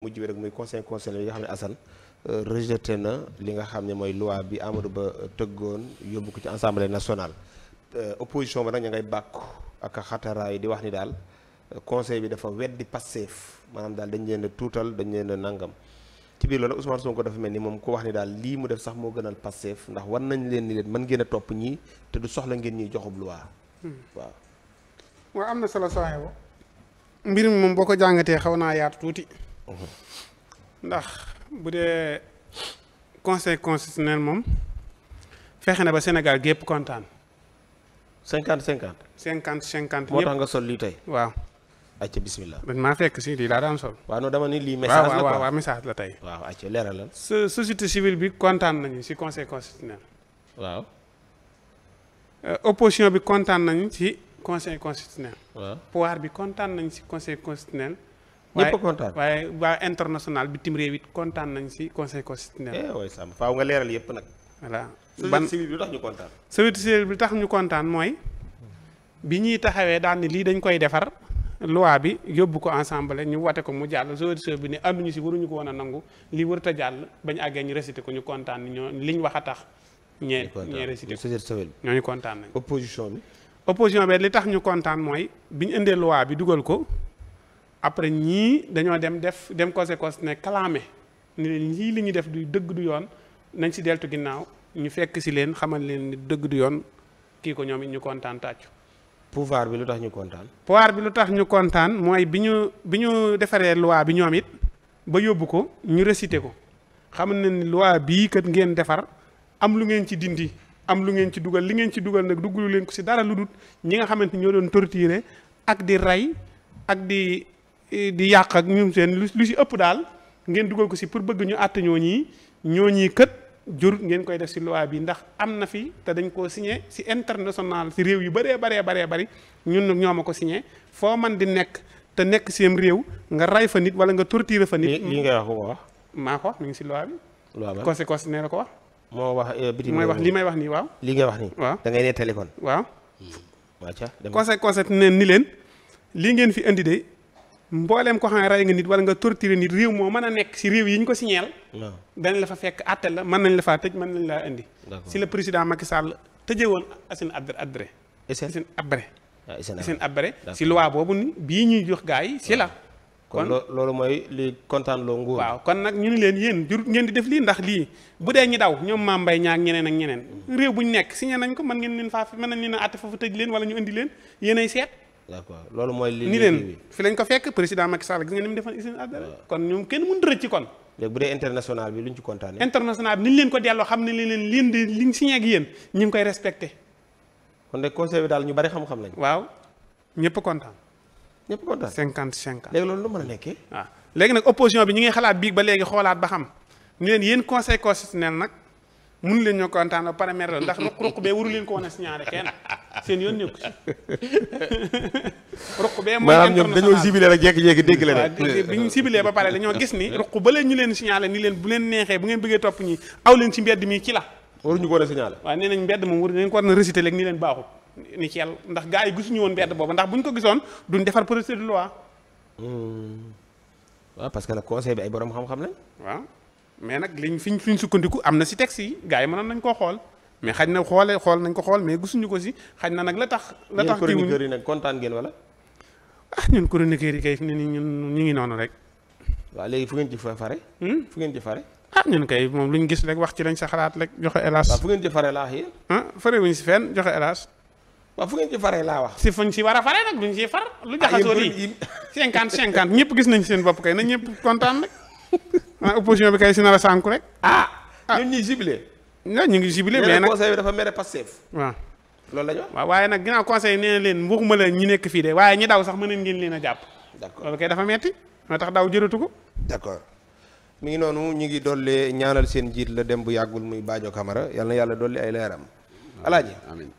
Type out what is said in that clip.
mujj bi rek muy conseil constitutionnel yi nga xam ne Assane rejeté na li nga xam ne mooy loi bi Amadou Ba tëggoon yóbbu ko ci assemblée nationale opposition ba nag ña ngay bàkku ak xataraay di wax ni daal conseil bi dafa weddi Pastef maanaam daal dañ leen a tuutal dañ leen a nangam ci biir loolu Ousmane Sonko dafa mel ni moom ku wax ni daal lii mu def sax moo gënal Pastef ndax war nañ leen ni leen mën ngeen a topp ñii te du soxla ngeen ñuy joxub loi waaw. waaw am na solo sooy bo mbir mi moom boo ko jàngatee xaw naa yaatu tuuti. ndax bu dee conseil constitutionnel moom fexe na ba Sénégal gépp kontaan. 50-50. 50-50 moo tax nga sol lii tey. waaw. acca bismillah. dañ maa fekk si lii daa daan sol. waaw non dama ni lii message la quoi waaw message la tey. waaw acca leeralal. société civile bi kontaan nañu ci conseil constitutionnel. waaw. opposition bi kontaan nañu ci conseil constitutionnel. waaw pouvoir bi kontaan nañu ci conseil constitutionnel. ñëpp kontaan waaye waa international bitim réew it kontaan nañ ci conseil constitutionnel. way Samb faaw nga leeral yëpp nag. voilà ban société civile bi tax ñu kontaan. société civile bi tax ñu kontaan mooy bi ñuy taxawee daal ni lii dañ koy defar loi bi yóbbu ko ensemble ñu wate ko mu jàll société civile bi ne ànduñu ci waruñu ko woon a nangu lii warut a jàll bañ àggee ñu récité ko ñu kontaan ni ñoo liñ wax a tax. ñee récité ko société civile bi ñooñu kontaan nañ. opposition bi. opposition bi li tax ñu kontaan mooy bi ñu indee loi bi dugal ko. après ñii dañoo dem conseil constitutionnel clamé ni leen lii li ñuy def du dëgg du yoon nañ ci deltu ginnaaw ñu fekk ci leen xamal leen ni dëgg du yoon kii ko ñoom it ñu kontaan tàccu. pouvoir bi lu tax ñu kontaan. pouvoir bi lu tax ñu kontaan mooy bi ñu defaree loi bi ñoom it ba yóbbu ko ñu récité ko xam na ni loi bii kat ngeen defar am lu ngeen ci dindi am lu ngeen ci dugal li ngeen ci dugal nag duggalu leen ko ci dara lu dul ñi nga xamante ñoo doon torturer ak di rey ak di yàq ak ñun seen lu ci ëpp daal ngeen dugal ko ci pour bëgg ñu àtt ñooñi kët jur ngeen koy def ci loi bi ndax am na fi te dañ koo signé ci international ci réew yu bëree bari ñun nag ñoo ma ko signé foo man di nekk te nekk seen réew nga ray fa nit wala nga torturer fa nit. lii ngay wax ko wax. maa ko wax mi ngi ci loi bi. loi ba conséquence nee la ko wax. moo wax bitim mooy wax li may wax nii waaw. li ngay wax nii. waaw da ngay nettali kon. waaw. wàcca conséquence ne ni leen lii ngeen fi indi de. mbooleem ko xam ne rey nga nit wala nga torturer nit réew moo mën a nekk ci réew yi ñu ko signeel dañ la fa fekk àtte la mën nañ la faa tëj mën nañ laa indi ci le président Macky Sall tëjee woon Hissène Habré ci loi boobu ni bii ñuy jox gars yi ci la kon loolu mooy li kontaan loo nguur waaw kon nag ñu ni leen yéen jur ngeen di def lii ndax lii bu dee ñi daw ñoom Mame Mbaye Niang ak ñeneen ak ñeneen réew bu ñu nekk signé nañ ko mën ngeen leen faa mën nañ leen a àtte foofu tëj leen wala ñu indi leen yéenay seet. d'accord loolu mooy li ni leen fi lañ ko fekk président Macky Sall gis nga ni mu defoon Hissène Habré kon ñoom kenn mënut a rëcc kon. léegi bu dee international bi luñ ci kontaanee. international bi ni ñu leen ko delloo xam ne leen di liñ signé ak yéen ñu ngi koy respecté. kon de conseil bi daal ñu bari xam-xam lañ. waaw ñëpp kontaan. ñëpp kontaan 50-50. léegi loolu lu mën a nekkee. waaw léegi nag opposition bi ñu ngi xalaat biig ba léegi xoolaat ba xam ni leen yéen conseil constitutionnel nag mënu leen ñoo kontaan ba pare mer ndax ruq bee waru leen ko wan a signalé kenn seen yoon nekku ci ruq bee mooy maanaam ñoom dañoo ciblé rek jékki-jékki dégg la rek bi ñu ciblé ba pare dañoo gis ni ruq ba leen ñu leen signalé ni leen bu leen neexee bu ngeen bëggee topp ñi aw leen ci mbedd mi ci la waruñu ko war a signalé waaw nee nañ mbedd moom waru leen ko war na récité léegi ni leen baaxut ni ci yàlla ndax gars yi gisuñu woon mbedd boobu ndax buñ ko gisoon duñ defar projet de loi waaw parce que nag conseil bi ay borom xam-xam lañ waaw mais nag fiñ sukkandiku am na ci texte yi gars yi mënoon nañ koo xool mais xaj na xool nañ ko xool mais gisuñu ko ci xaj na nag la tax chroniqueurs yi nag kontaan ngeen wala ñun chroniqueurs yi kay fi ne ni ñun ñu ngi noonu rek waaw léegi fu ngeen ci fare fu ngeen ci fare ñun kay moom luñ gis rek wax ci lañ sa xalaat rek joxe hélas waaw fu ngeen ci fare laa wax yéen fare wuñ ci fenn joxe hélas waaw fu ngeen ci fare laa wax si fuñ ci war a fare nag duñ ci far lu jaxasoo lii 50-50 ñëpp gis nañ seen bopp kay na ñëpp kontaan rek opposition bi kay si nar a sànku rek ñun ñuy ciblé ñu ngi ciblé mais nag conseil bi dafa mere Pastef waaw loolu la ñu wax waaw waaye nag ginnaaw conseil nee na leen waxuma la ñi nekk fii de waaye ñi daw sax mën ngeen leen a jàpp d'accord loolu kay dafa metti moo tax daw jëratu ko d'accord mi ngi noonu ñu ngi dolli ñaanal seen njiit la dem bu yàggul muy Badio Camara yal na yàlla dolli ay leeram alaaji amiin